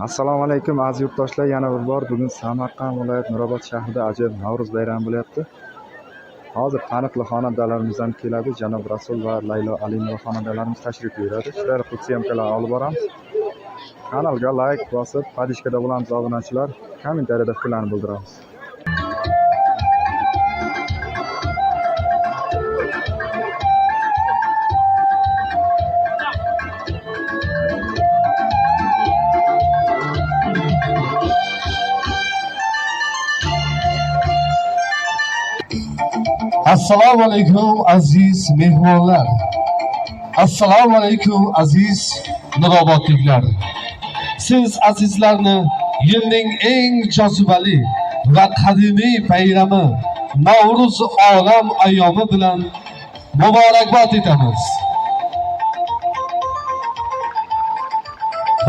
Assalomu alaykum, aziz yurtdoshlar. Yana bir bor bugun Samarqand viloyati Nurobod shahrida ajoyib Navro'z bayrami bo'lyapti. Hozir taniqli xonandalarimizdan keladi. Janob Rasul va Laylo Alimova xonandalarimiz tashrif buyuradi. Shular qilib syomkalar olib boramiz. Kanalga like bosib, подписка da bo'lamiz obunachilar. Kommentariyada fikrlarni bildiramiz. Assalomu alaykum, aziz mehmonlar. Assalomu alaykum, aziz nurobodliklar. Siz azizlarni yilning eng jozibali va qadimiy bayrami Navro'z olam ayyomi bilan muborakbod etamiz.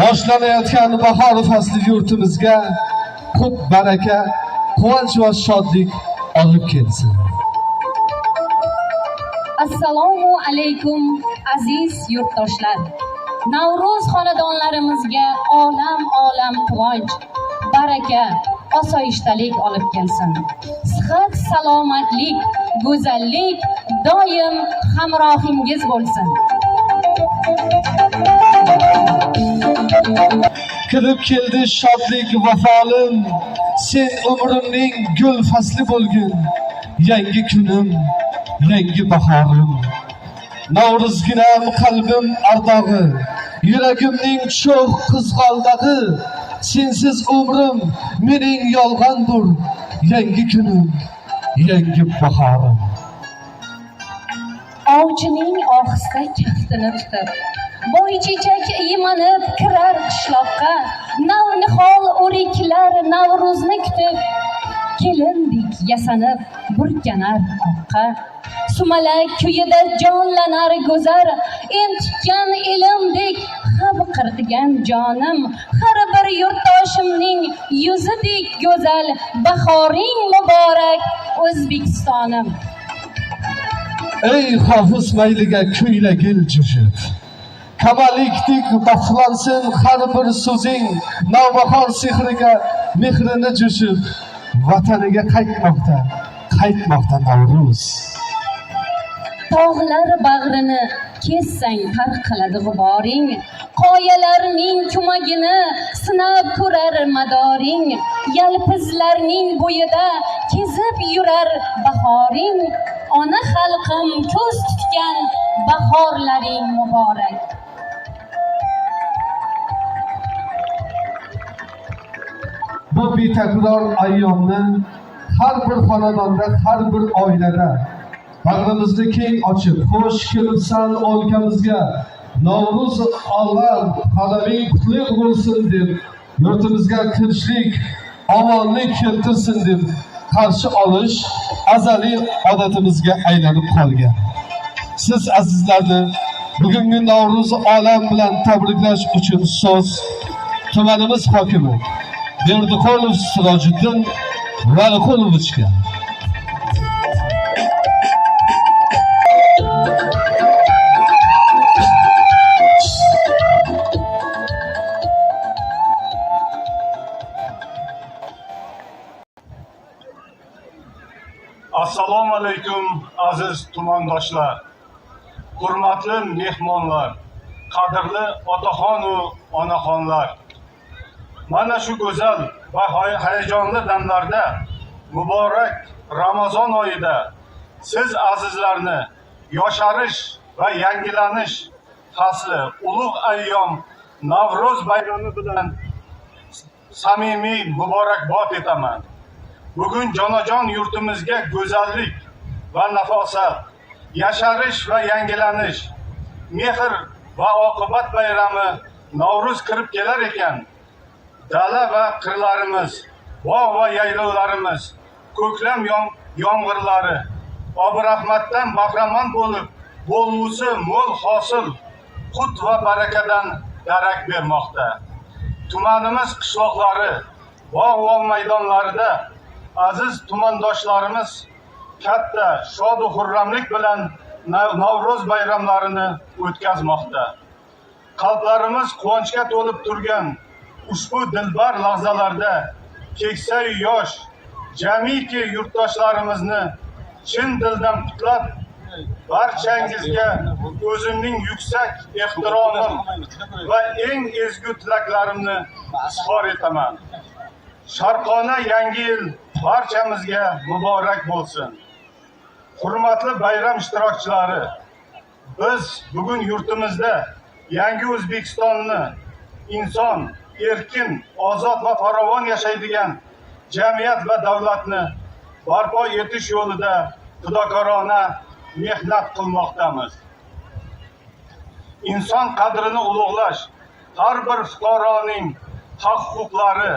Boshlanayotgan bahor fasli yurtimizga ko'p baraka, quvonch va shodlik olib kelsin. Assalomu alaykum, aziz yurtdoshlar. Navro'z xonadonlarimizga olam olam quvonch, baraka, osoyishtalik olib kelsin. Sihat, salomatlik, go'zallik doim hamrohingiz bo'lsin. Kirib keldi shodlik vafolim, sen umrimning gul fasli bo'lgin. Yangi kunim, yangi bahorim. Navro'zginam qalbim ardog'i, yuragimning cho'g' qizg'aldag'i. Sensiz umrim mening yolg'ondir. Yangi kunim, yangi bahorim. Ovchining ohista kaftini tutib, boychechak iymanib kirar qishloqqa, navnihol o'riklar Navro'zni kutib, kelindek yasanib burkanar oqqa. Sumalak kuyida jonlanar go'zar, entikkan elimdek qirqigan jonim, har bir yurtdoshimning yuzidek go'zal bahoring muborak, O'zbekistonim. Ey hofiz, mayliga kuylagil jo'shib. Kamalikdek baxtlansin har bir so'zing, navbahor sehriga mehrini jo'shib, vataniga qaytmoqda, qaytmoqda Navro'z. Tog'lar bag'rini kessang tarqaladi g'uboring, qoyalarning kumagini sinab ko'rar madoring, yalpizlarning bo'yida kezib yurar bahoring. Ona xalqim ko'z tutgan bahorlaring muborak. Bu betakror ayyomni har bir xonadonda, har bir oilada bag'rimizni keng ochib, xush kelibsan o'lkamizga, Navro'z olam qadaming qutlug' bo'lsin deb, yurtimizga tinchlik, omonlik keltirsin deb qarshi olish azaliy odatimizga aylanib qolgan. Siz azizlarni bugungi Navro'z olam bilan tabriklash uchun so'z tumanimiz hokimi Berdiqulov Sirojiddin Valiqulovichga. Assalomu alaykum, aziz tumandoshlar, hurmatli mehmonlar, qadrli otaxonu onaxonlar. Mana shu go'zal va hayajonli damlarda, muborak Ramazon oyida siz azizlarni yosharish va yangilanish fasli, ulug' ayyom Navro'z bayrami bilan samimiy muborakbod etaman. Bugun jonajon yurtimizga go'zallik va nafosat, yasharish va yangilanish, mehr va oqibat bayrami Navro'z kirib kelar ekan, dala va qirlarimiz, bog' va yaylovlarimiz ko'klam yomg'irlari, obrahmatdan bahramand bo'lib, bo'lg'usi mo'l hosil, qut va barakadan darak bermoqda. Tumanimiz qishloqlari, bog' va maydonlarida aziz tumandoshlarimiz katta shodu xurramlik bilan Navro'z bayramlarini o'tkazmoqda. Qalblarimiz quvonchga to'lib turgan Ushbu dilbar lahzalarda keksa-yu yosh jamiki yurtdoshlarimizni chin dildan qutlab, barchangizga o'zimning yuksak ehtiromim va eng ezgu tilaklarimni izhor etaman. Sharqona yangi yil barchamizga muborak bo'lsin. Hurmatli bayram ishtirokchilari, biz bugun yurtimizda yangi O'zbekistonni inson, erkin, ozod va farovon yashaydigan jamiyat va davlatni barpo etish yo'lida fidokorona mehnat qilmoqdamiz. Inson qadrini ulug'lash, har bir fuqaroning haq-huquqlari,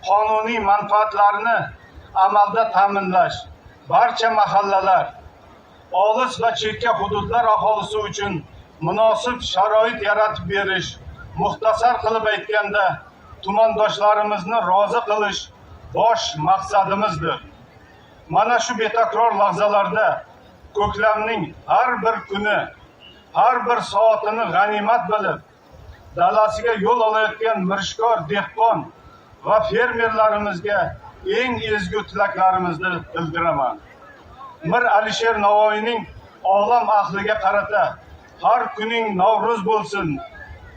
qonuniy manfaatlarini amalda ta'minlash, barcha mahallalar, olis va chekka hududlar aholisi uchun munosib sharoit yaratib berish, muxtasar qilib aytganda, tumandoshlarimizni rozi qilish bosh maqsadimizdir. Mana shu betakror lahzalarda ko'klamning har bir kuni, har bir soatini g'animat bilib, dalasiga yo'l olayotgan mirishkor dehqon va fermerlarimizga eng ezgu tilaklarimizni bildiraman. Mir Alisher Navoiyning olam ahliga qarata har kuning Navro'z bo'lsin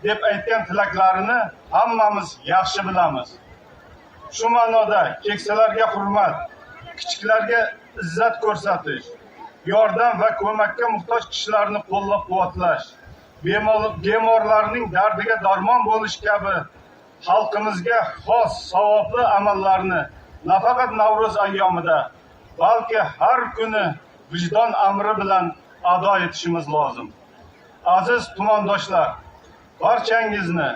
deb aytgan tilaklarini hammamiz yaxshi bilamiz. Shu ma'noda keksalarga hurmat, kichiklarga izzat ko'rsatish, yordam va ko'makka muhtoj kishilarni qo'llab-quvvatlash, bemorlarning dardiga darmon bo'lish kabi xalqimizga xos savobli amallarni nafaqat Navro'z ayyomida, balki har kuni vijdon amri bilan ado etishimiz lozim. Aziz tumandoshlar, barchangizni,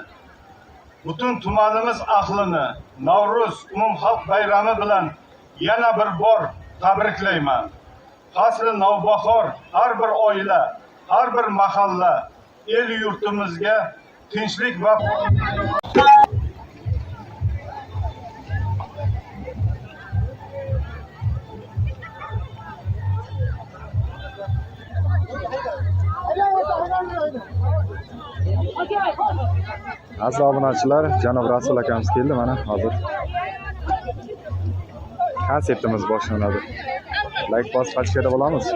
butun tumanimiz ahlini Navro'z umumxalq bayrami bilan yana bir bor tabriklayman. Fasli navbahor har bir oila, har bir mahalla, el yurtimizga tinchlik va Aziz obunachilar, janob Rasul akamiz keldi, mana hozir konsertimiz boshlanadi. Like bosib pachkada bo'lamiz.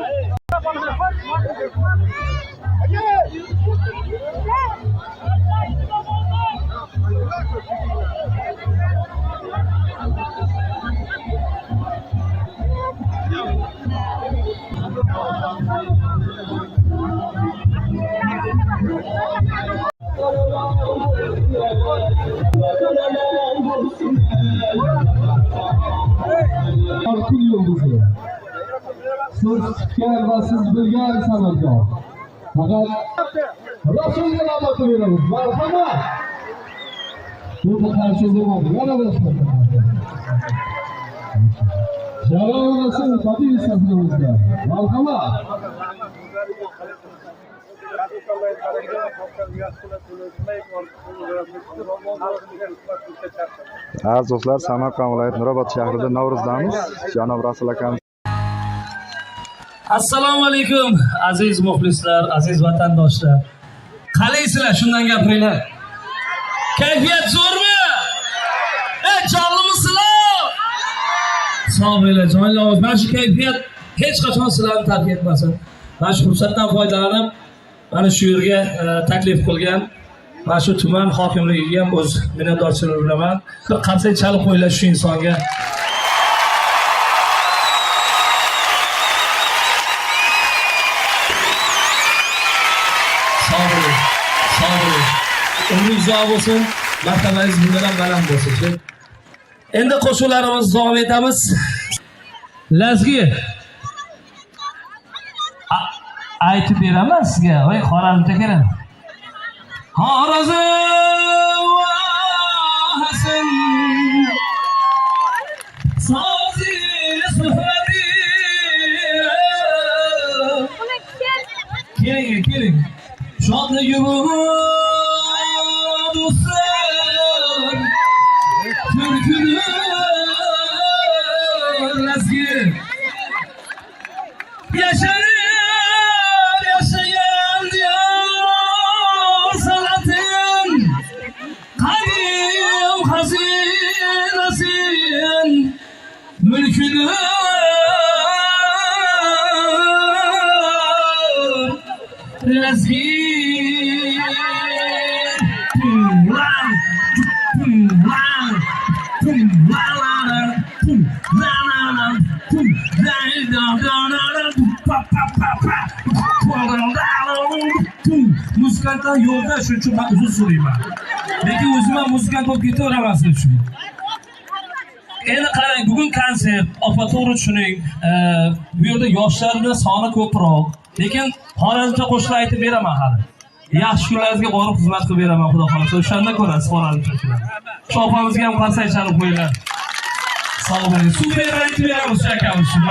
Kun yulduzi. Siz kutgan va siz bilgan san'atkor. Faqat Rasulga navbatni beramiz. Marhamat. Bu qarshi bo'lmadi. Yana bir Janob Rasul badiiy sahnamizda. Marhamat. Aziz do'stlar, Samarqand viloyati Nurobod shahrida Navro'zdamiz. Janob Rasul akamiz. Assalomu alaykum aziz muxlislar, aziz vatandoshlar. Qalaysizlar, shundan gapiringlar. Kayfiyat zo'rmi? Jonlimisizlar? Sog' bo'linglar, jonli ovoz. Mana shu kayfiyat hech qachon sizlarni tark etmasin. Mana shu fursatdan foydalanib, mana shu yerga taklif qilgan mana shu tuman hokimligiga ham o'z minnatdorchiligimni bildiraman. Bir qarsak chalib qo'yinglar shu insonga. Sog' bo'ling, sog' bo'ling. Umringiz uzoq bo'lsin, martabangiz bundan ham baland bo'lsin. Endi qo'shiqlarimizni davom etamiz. Lazgi aytib beraman sizga. Voy, Xorazmda keling. Xorazm vahasin sozi suhbati. Keling, keling. Shodligi bu do'stlar, turkuni lazgi. Yasharir, yashagan diyor san'atin. Mümkündür lezgin. Pum, pum, pum, la, la, la, pum, la, la, la, pum, la, la, la, la, la, pum, pa, pa, pa, pa, pum, la, la, la, pum. Muzikantlar yo'lda, shuning uchun man uzr so'rayman. Lekin o'zim ham muzikant bo'lib ketaveraman sizlar uchun. Endi qarang, bugun konsert, opa to'g'ri tushuning. Bu yerda yoshlarning soni ko'proq. Lekin Xorazmcha qo'shiqlar aytib beraman hali. Yaxshi kunlaringizga borib xizmat qilib beraman, xudo xohlasa. O'shanda ko'rasiz Xorazmcha. Shu opamizga ham qarsak chalib qo'yinglar. Sog' bo'ling. Suv berib aytib beramiz shu akamiz. Suv.